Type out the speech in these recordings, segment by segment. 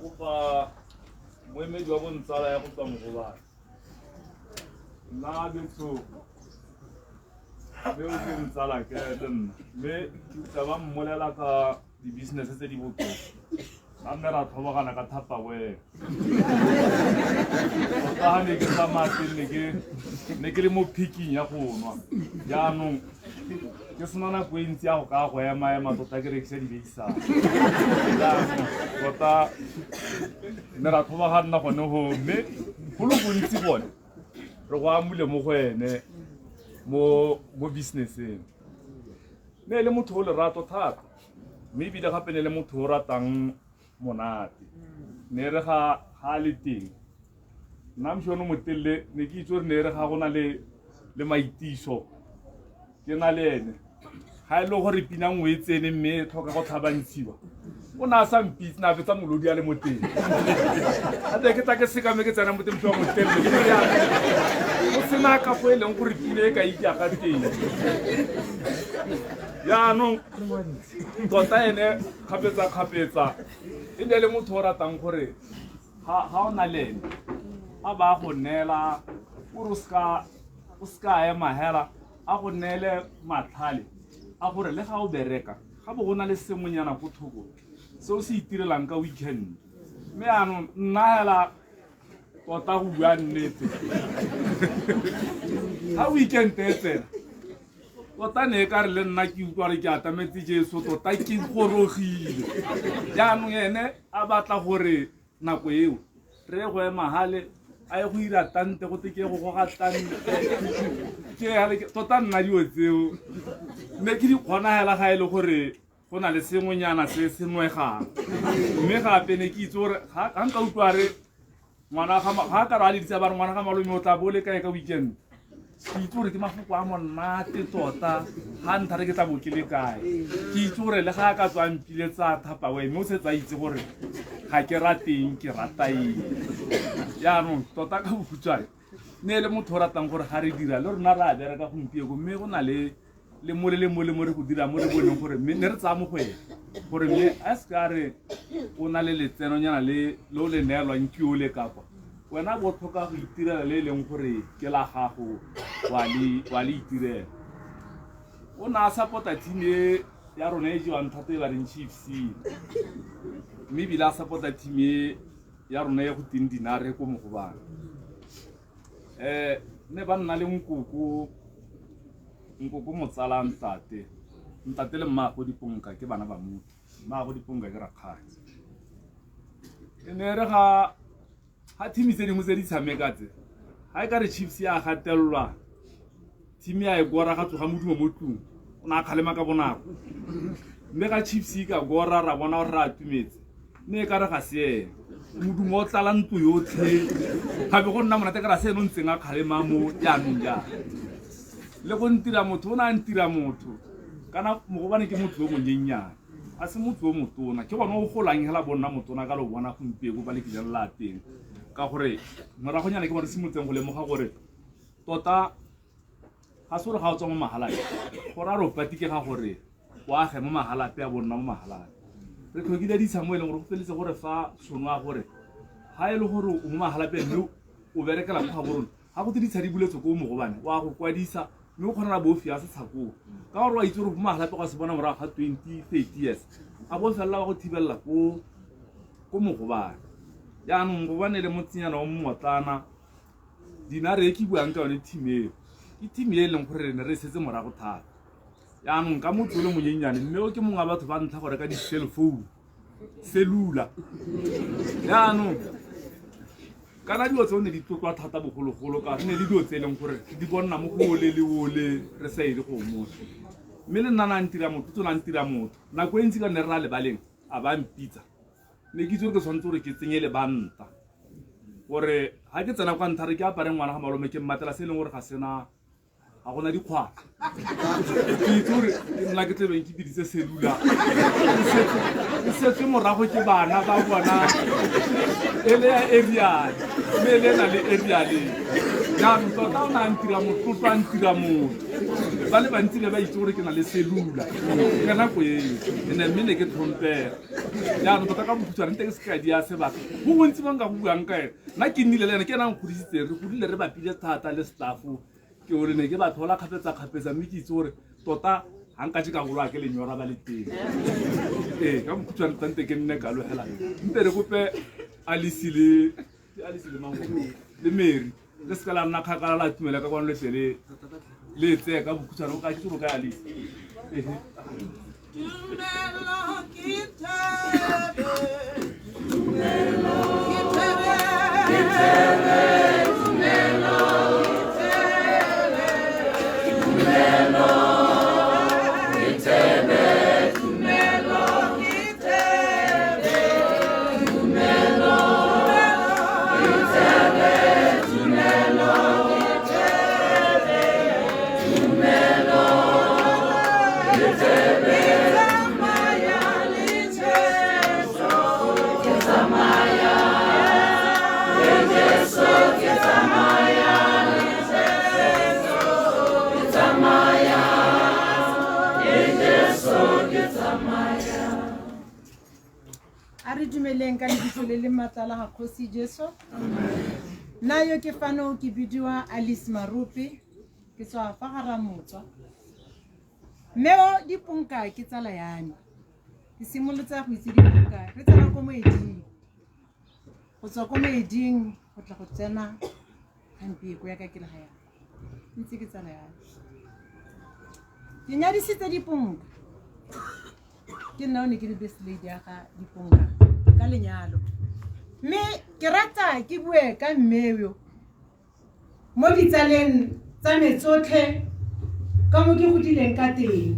kopa moemedi wa bontsala ya go tswa Mogobane. Nna betsho mme o ke ntsala ke le nna mme ke utlwa ba mmolela ka di-business tse di botoka ba mme ra tlhobogana ka thapawee tota ga ne ke tsamaya teng ne ke le mo picking ya go nwa jaanong ke sena nako e ntsi ya go ka go ema ema tota ke rekisa dibeisana jaanong tota ne ra tlhobaganna gone go mme go le gontsi gone re go amule mo go ene mo businesseng ne e le motho o lerato thata mme ebile gape ne le motho o ratang monate ne re ga a le teng nna mosho motelele ne ke itse gore ne re ga go na le maitiso ke na le ene ga e le gore pina nngwe e tsene mme e tlhoka go tlhabantshiwa o ne a sa mpitse na fetsa molodi a le mo teng a te ke tla ke sekame ke tsena mo teng wa motelele go sena ka fo e leng gore pina e ka itsa ka teng jaanong tota ene kgapetsa-kgapetsa e ne le motho o ratang gore ga o na le ene a ba go neela o seka ema hela a go neele matlhale a gore le ga o bereka ga bo go na le sengwenyana ko thoko se o se itirelang ka weekend mme anong nna hela tota go bua nnete ga weekend e tsena tota ne e ka re le nna ke utlwa re ke atametse Jesu tota ke gorogile jaanong ene a batla gore nako eo re go ema gale a ye go ira tante go te ke go goga tante ke gale tota nna dilo tseo ne ke di kgona hela ga e le gore go na le sengwenyana se se nwegang mme gape ne ke itse gore ga nka utlwa re ngwana ga ka re a leditse ba re ngwana ga malome o tla bo le kae ka weekend ke itse gore ke mafoko a monate tota ga ntha re ke tla bo ke le kae ke itse gore le ga a ka tswa mpiletsa thapawe mme o setse a itse gore ga ke rateng ke rata eng jaanong tota ka bokhutshwane ne e le motho o ratang gore ga re dira le rona re a bereka gompieko mme go na le le mole le mole mo re go dira mo re boneng gore mme ne re tsaya mo go ene gore mme a se ka re o na le letsenonyana le le o le neelwang ke o le kapa wena bo tlhoka go itirela le e leng gore ke la gago wa le itirela o ne a support-a team e ya rona e jewang thata e ba reng Chiefs mme ebile a support-a team e ya rona e go teng Dinare ko Mogobane ne ba nna le nkoko nkoko motsala ntate ntate le mmaago Diponka ke bana ba motho mmaago Diponka ke rakgadi e ne re ga ga team tse dingwe tse di tshameka tse ga e ka re Chiefs ya gatelelwa team ya e gora ga tsoga modumo mo tlung o ne a kgalema ka bonako mme ga Chiefs e ka gora ra bona gore re atumetse mme e ka re ga se ene modumo o tlala ntlo yotlhe gape go nna monate ka ra se ene o ntseng a kgalema mo jaanong jang le go ntira motho o ne a ntira motho kana Mogobane ke motho yo monyennyane a se motho yo motona ke gone o golang hela bo nna motona ka lo bona gompieko ba le kileng la teng ka gore moragonyana ke bone simolotseng go lemoga gore tota ga se gore ga o tswa mo Mahalapye go ra re patike ga gore o age mo Mahalapye a bonna mo Mahalapye re tlhokile ditsha mo e leng gore go feletse gore fa tšhono ya gore ga e le gore o mo Mahalapye mme o berekela mo Gaborone ga go te ditsha di buletswe ko Mogobane wa go kwadisa mme o kgona bo fiya setsha koo ka gore wa itse gore mo Mahalapye ga se bona morago ga 20 30 years a bo felela wa go thibelela ko Mogobane jaanong Mogobane le motsenyana o mmotlana Dinare e ke buang ka yone team eo ke team e leng gore re ne re setse morago thata jaanong ka motho o le monyenyane mme o ke mongwe wa batho ba ntlha go reka di-cell phone cellular jaanong kana dilo tseo ne di tlotlwa thata bogologolo ka re ne le dilo tse e leng gore di bonna mo go ole le ole re sa ile go motho mme le nna na ntira motho tsona ntira motho nako e ntsi ka nne re na lebaleng a ba mpitsa ne ke itse gore ke tshwanetse gore ke tsenye lebanta gore ga ke tsena kwa ntlha re ke apare ngwana ga malome ke mmatela se e leng gore ga sena ga gona dikgwatlha ke itse gore ke nna ke tlebeng ke biditse cellular ke setswe morago ke bana ba bona e le ya aerial mme e le na le aerialeng. Jaanong tota o ne a ntira motlotlo, a ntira motho. Ba le bantsi ne ba itse gore ke na le selula ka nako eo, ene mme ne ke tlhompega. Jaanong tota ka bokhutshwane nte ke se ka dia sebaka, go gontsi mo nka go buang ka ene. Nna ke nnile le ene, ke ena a nkgodisitseng, re godile re bapile thata le staff-o. Ke gore ne ke ba tlhola kgapetsa-kgapetsa, mme ke itse gore tota ga nka ke ka boloa ke lenyora ba le teng. Ee, ka bokhutshwane tota nte ke nne kalo fela. Nte re kope Alice le ke Alice le mang le Mary, le seka la nna kgakala la tumela ka kwano, le tle le le tseye ka bokhutshwane. O ka kitse gore o kae, Alice? Ehe. Tumelo ke thebe, tumelo ke thebe, ke thebe, tumelo ke thebe, tumelo ke thebe, tumelo ke thebe, tumelo ke thebe, tumelo ke thebe, tumelo ke thebe. Ke tsamaya le Jesu, ke tsamaya le Jesu, ke tsamaya le Jesu, ke tsamaya le Jesu, ke tsamaya. A re dumeleng ka lebitso le le maatla la ga Kgosi Jesu. Nna yo ke fano ke bidiwa Alice Marope, ke tswa fa ga Ramotswa. Mme o Diponka ke tsala ya me. Ke simolotse go itse Diponka re tsena ko moeding. Go tswa ko moeding go tla go tsena gampieko ya ka ke le ga yana. Ntse ke tsala ya me. Ke nyadisitse Diponka. Ke nna o ne ke le best lady ya ga Diponka ka lenyalo. Mme ke rata ke bue ka mme yo mo ditsaleng tsa me tsotlhe ka mo ke godileng ka teng.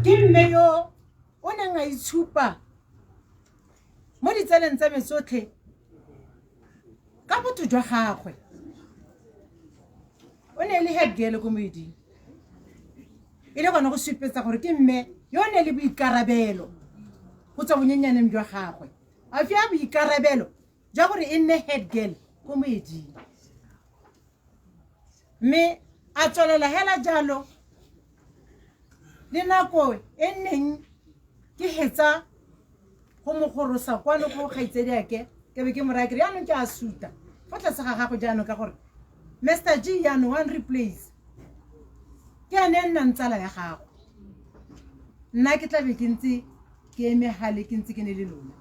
Ke mme yo o neng a itshupa mo ditsaleng tsa me tsotlhe ka botho jwa gagwe. O ne e le head girl ko moeding, e le gone go supetsa gore ke mme yo o ne le boikarabelo go tswa bonyenyaneng jwa gagwe, a fiwa boikarabelo jwa gore e nne head girl ko moeding, mme a tswelela hela jalo le nako e nneng ke hetsa go mo gorosa kwano go kgaitsediake, ke be ke mo raya ke re jaanong ke a suta fa tlase ga gago jaanong, ka gore Mr G jaanong one replace ke ene e nnang tsala ya gago, nna ke tlabe ke ntse ke eme gale ke ntse ke ne le lona.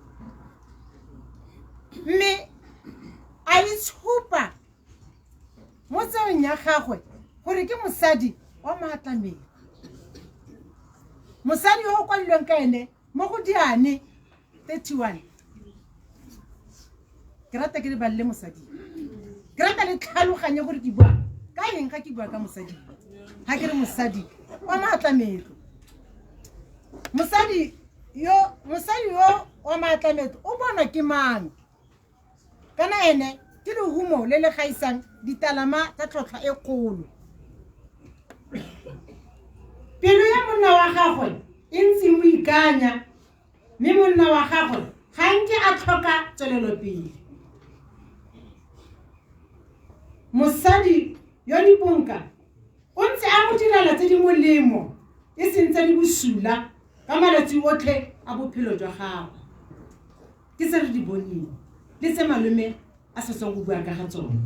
Mme a itshupa mo tseong ya gagwe gore ke mosadi wa maatlamelo, mosadi yo o kwalilweng ka ene mo go Diane 31. Ke rata ke le balele mosadi, ke rata le tlhaloganye gore ke bua ka eng ga ke bua ka mosadi. Ga ke re mosadi wa maatlametlo, mosadi yo, mosadi yo wa maatlametlo o bonwa ke mang? Kana ene ke lehumo le le gaisang ditalama tsa tlhotlhwa e kgolo. Pelo ya monna wa gagwe e ntse mo ikanya, mme monna wa gagwe ga nke a tlhoka tswelelopele. Mosadi yo Diponka o ntse a mo direla tse di molemo e seng tse di bosula ka malatsi otlhe a bophelo jwa gagwe. Ke tse re di boneng le tse malome a sa tswang go bua ka ga tsone.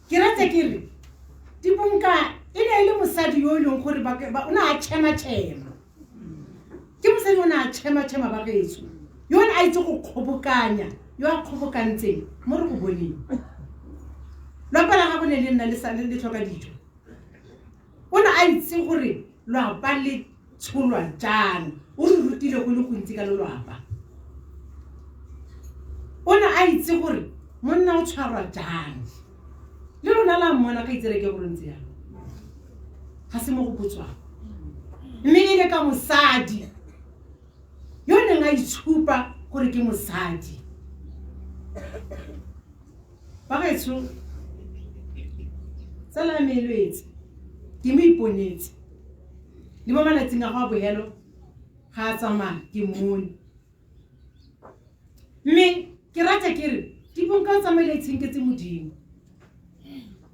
Ke rata ke re Diponka e ne e le mosadi yo e leng gore o ne a tšhema-tšhema. Ke mosadi o ne a tšhema-tšhema ba gaetsho, yo o ne a itse go kgobokanya, yo a kgobokantseng mo re go boneng. Lwapa la gagwe ne le nna le tlhoka dijo. O ne a itse gore lwapa le tsholwa jang, o re rutile go le gontsi ka lelwapa. O ne a itse gore monna o tshwarwa jang. Le lona la mmona ka itsere ke gore ntse jang, ga se mo go botswang. Mme e le ka mosadi yo neng a itshupa gore ke mosadi. Ba gaetsho, tsala ya me e lwetse, ke mo iponetse le mo malatsing a go a bohelo ga a tsamaya ke mmone. Mme Ke rata ke re Diponka o tsamaile a itshenketse Modimo.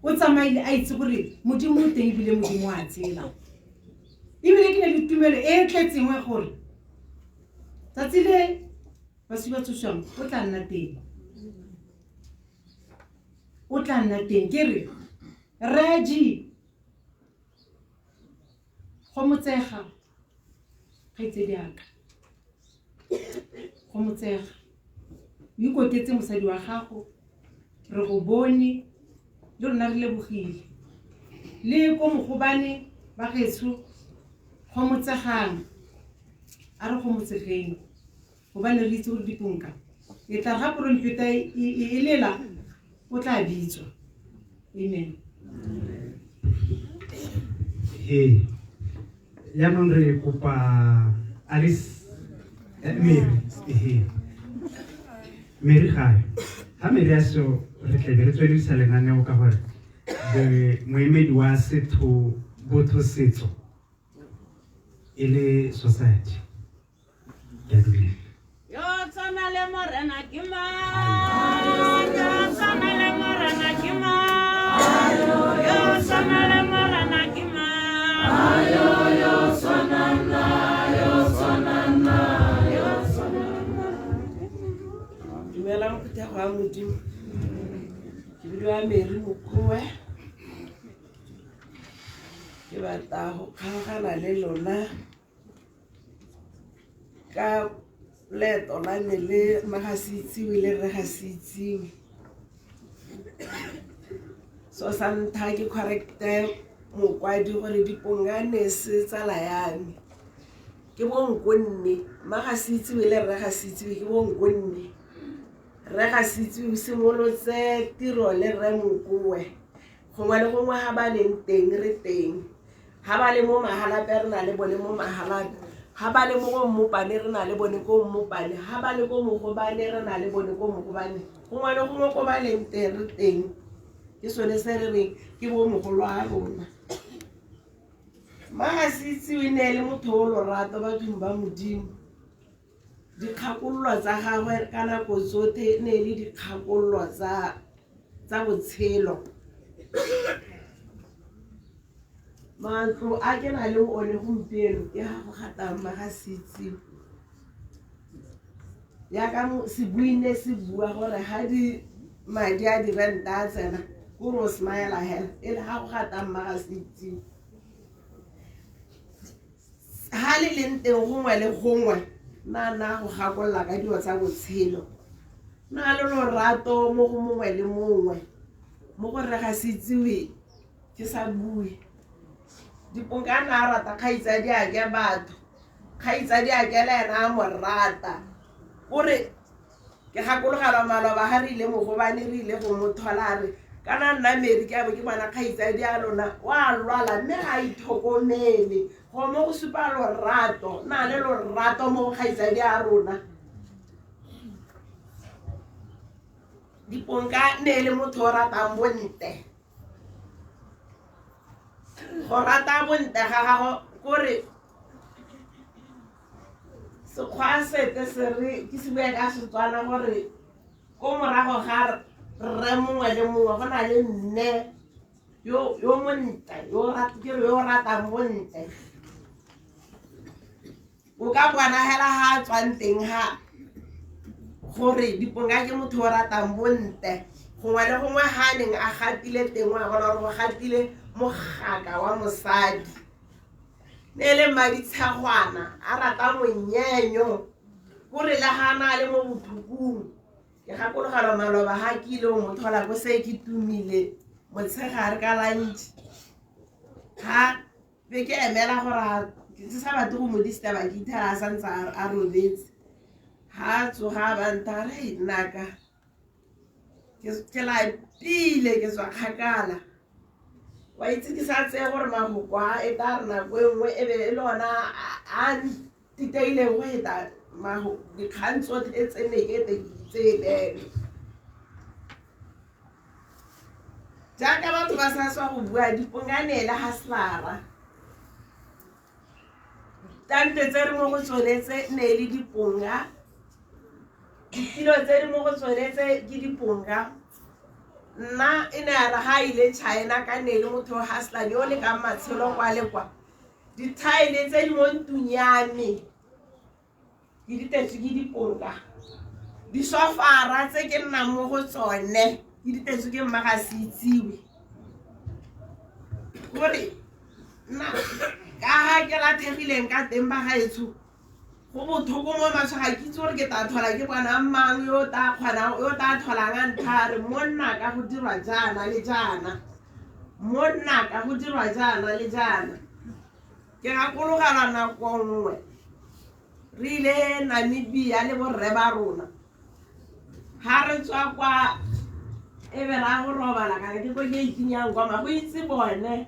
O tsamaile a itse gore Modimo o teng ebile Modimo a tshela. Ebile ke na le tumelo e e tletseng ya gore tsatsi le baswi ba tsoswang o tla nna teng. O tla nna teng. Ke re Reggie go motsega kgaitsedi aka go motsega o ikoketse mosadi wa gago re go bone le rona re lebogile le ko mogobane ba getsho go motsegang a re go motsegeng gobane re itse gore diponka e tla ga porompeta e lela o tla bitswa. Amen. Ee, jaanong re kopa Alice, Mary, ehe Mary gae ga Mary a seo re tlebe re tsweledisa lenaneo ka gore moemedi wa setho botho setso e le society. Ke a dumela. Yo tshwana le Morena ke mang? Yo tshwana le Morena ke mang? Yo tshwana le Morena ke mang? Yo tshwana nna, yo tshwana nna, yo tshwana nna. Dumelang phuthego ya Modimo. Ke bidiwa Mary Mokoe. Ke batla go kgaogana le lona ka leeto la me le mma ga se itsiwe le rre ga se itsiwe. So sa ntlha ke correcte mokwadi gore dipongane se tsala ya me ke bonkonne, mma ga se itsiwe le rre ga se itsiwe ke bonkonne. Rre ga se itsiwe o simolotse tiro le rre Mokoe, gongwe le gongwe ga ba leng teng re teng. Ga ba le mo Mahalapye re na le bone mo Mahalapye, ga ba le mo go Mmopane re na le bone ko Mmopane, ga ba le ko Mogobane re na le bone ko Mogobane, gongwe le gongwe ko ba leng teng re teng. Ke sone se re reng ke bo mogolo wa rona. Mma ga se itsiwe ne e le motho o lorato bathong ba Modimo. Dikgakololo tsa gagwe ka nako tsotlhe ne e le dikgakololo tsa botshelo. Matlo a ke na le one gompieno ke ga go gatang mma ga se itsiwe. Yaka sebui ne se bua gore ga di madi a di-rent-a a tsena kore o smile hela e le ga go gatang mma ga se itsiwe. Ha le leng teng gongwe le gongwe na na go gakolola ka dilo tsa botshelo, na le lorato mo go mongwe le mongwe, mo go rre ga se itsiwe ke sa bue. Diponka na a rata kgaitsadi a ke batho, kgaitsadi a ke le ena a mo rata. Kore ke gakologelwa maloba ga re ile mogobane re ile go mo thola a re kana nna Mary ke a bo ke bona kgaitsadi a lona o a lwala mme ga a itlhokomele, go mo go supa lorato, na le lorato mo go kgaitsadi a rona. Diponka ne e le motho o ratang bontle, go rata bontle ga gago kore sekgwa sete se re ke se bua ka Setswana gore ko morago ga rre mongwe le mongwe go na le mme yo montle, yo ke re yo ratang bontle. O ka bona hela ha a tswang teng ha gore Diponka ke motho o ratang bontle, gongwe le gongwe ha a neng a gatile teng wa bona gore go gatile mogaka wa mosadi. Ne e le mmaditshegwana a rata monyenyo, kore le ga na le mo botlhokong. Ke gakologelwa maloba ga ke ile go mo thola ko se ke tumile motshegare ka lunch, ga be ke emela gore ke sa batle go mo disturba, ke ithela a santse a robetse. Ga a tsoga ba ntha re nnaka ke lapile ke tswa kgakala, wa itse ke sa tseye gore mafoko a e tla re nako e nngwe e be e le ona a ntiteileng go feta dikgang tsotlhe tse ne ke te ke itseelele. Jaaka batho ba sa tswa go bua Diponka ne e le hustler-a, tante tse re mo go tsone tse ne e le Diponka. Ditilo tse di mo go tsone tse ke diponga. Nna e ne ya re ga ile China ka ne e le motho o hustlang yo o lekang matshelo kwa le kwa. Dithaele tse di mo ntlong ya me ke di tetswe ke diponga. Disofara tse ke nnang mo go tsone ke di tetswe ke mma ga se itsiwe. Gore nna ka ga ke lathegileng ka teng ba gaetsho go bothoko mo maswe ga ke itse gore ke tla tlhola ke bona mang yo tla kgonang yo tla tlholang a ntlha re monna ka go dirwa jaana le jaana monna ka go dirwa jaana le jaana ke gakologelwa nako nngwe re ile Namibia le borre ba rona ga re tswa kwa e be ra go robala kana ke ko ke ikinyang kwa ma go itse bone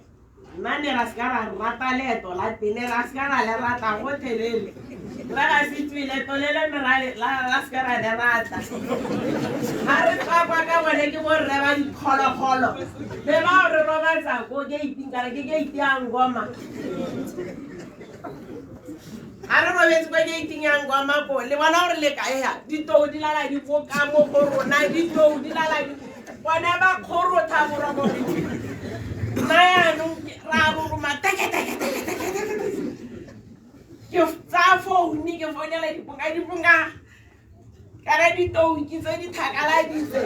nna ne ra seka ra rata leeto la teng ne ra seka ra le rata gotlhelele ra ga se tswe leeto le le ne ra seka ra le rata ga re tswa kwa ka bone ke borre ba diphologolo be bao re robatsa ko geiting kana ke geiti ya ngoma ga re robetse kwa geiting ya ngoma ko le bona gore le kae ya ditou di lala di boka mo go rona ditou di lala di bone ba kgorotha boroko nna yaanong ra roroma teke-teke-teke-teke ke tsaya foune ke founela diponga diponga kana ditou ke tse di thakaladitse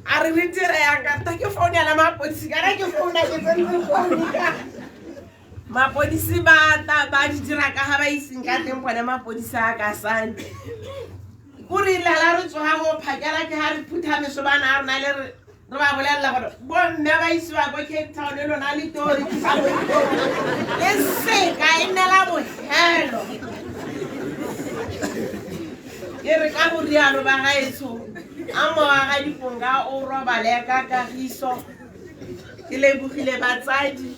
a re re dire yang ka ta ke founela mapodisi kana ke founa ke tsentse foune ka mapodisi ba ta ba di dira ka ga ba iseng ka teng bone mapodisi a ka sane ko re ile la re tsoga go phakela ke ga re phutha mesobana a rona le re re ba bolelela gore bomme ba isiwa ko Cape Town le lona le to rekisa le seka e nnela bogelo ke re ka go rialo ba gaetsho a mowa ga diponga o robale ka kagiso ke lebogile batsadi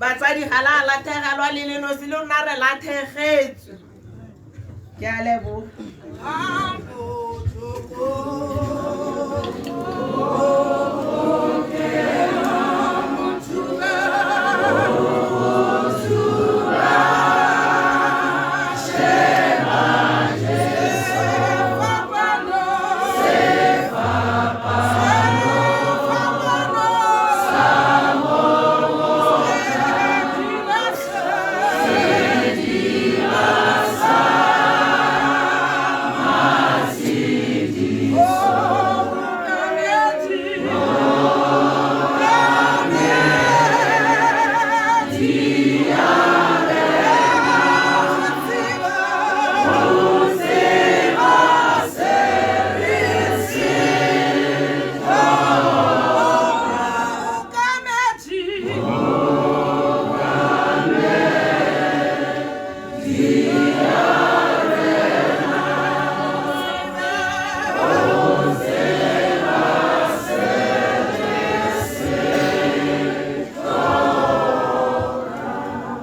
batsadi ga la lathegelwa le le nosi le rona re lathegetswe ke a leboga.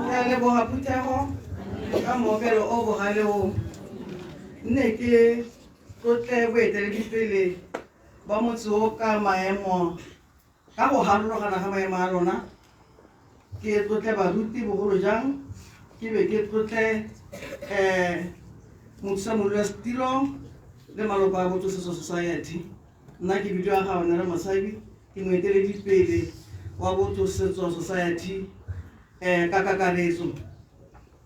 Ke a leboga phuthego ka moopelo o bogale o. Nne ke tlotle boeteledipele ba motse o ka maemo ka go harologana ga maemo a lona. Ke tlotle baruti bogolo jang, ke be ke tlotle mothusa modulasetilo le maloko a Botho Setso Society. Nna ke bidiwa ga Onela Mosabi, ke moeteledipele wa Botho Setso Society ka kakaretso.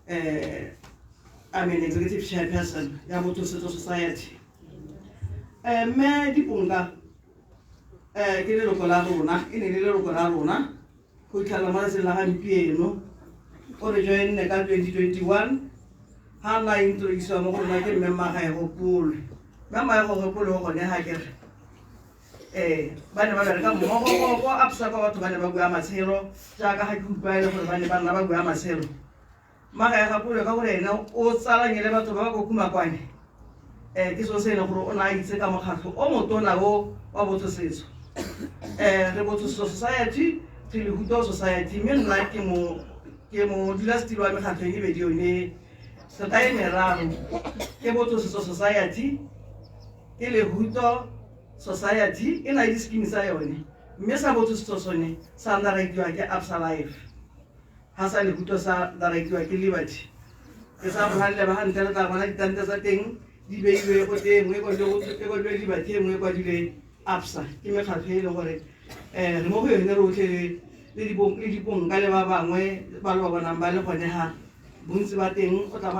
I'm an executive chairperson ya Botho Setso Society. Mme Diponga ke leloko la rona, e ne le leloko la rona go itlhelela mo letsatsing la gampieno. O re joinne ka 2021 ga nna introduciwa mo go rona ke mme Mmagaegopolwe. Mme Mmagaegopolwe o gone ga kere ba ne ba bereka mmogo ko Absa kwa batho ba ne ba bua matshelo jaaka ga ke utlwa e le gore ba ne ba nna ba bua matshelo. Mmagaegopolwe ka gore ene o tsalanye le batho ba ba ko Kumakwane ke selo se e leng gore o ne a itse ka mokgatlho o motona o wa Botho Setso. Re Botho Setso Society, re Lehuto Society, mme nna ke mo ke modulasetilo wa mekgatlho e mebedi yone tota e meraro. Ke Botho Setso Society, ke Lehuto Society, e na le di-scheme tsa yone, mme sa Botho Setso sone sa underwritiwa ke Absa Life, ga sa Lehuto sa underwritiwa ke Liberty. Ke sa rona le leba gantle, re tla bona ditante tsa teng Di beilwe go te nngwe e kwadilwe e kwadilwe Liberty, e nngwe e kwadilwe Absa. Ke mekgatlho e leng gore um re mo go yone rotlhe le le diponka le ba bangwe ba le ba bonang ba le gone ga bontsi ba teng o tla.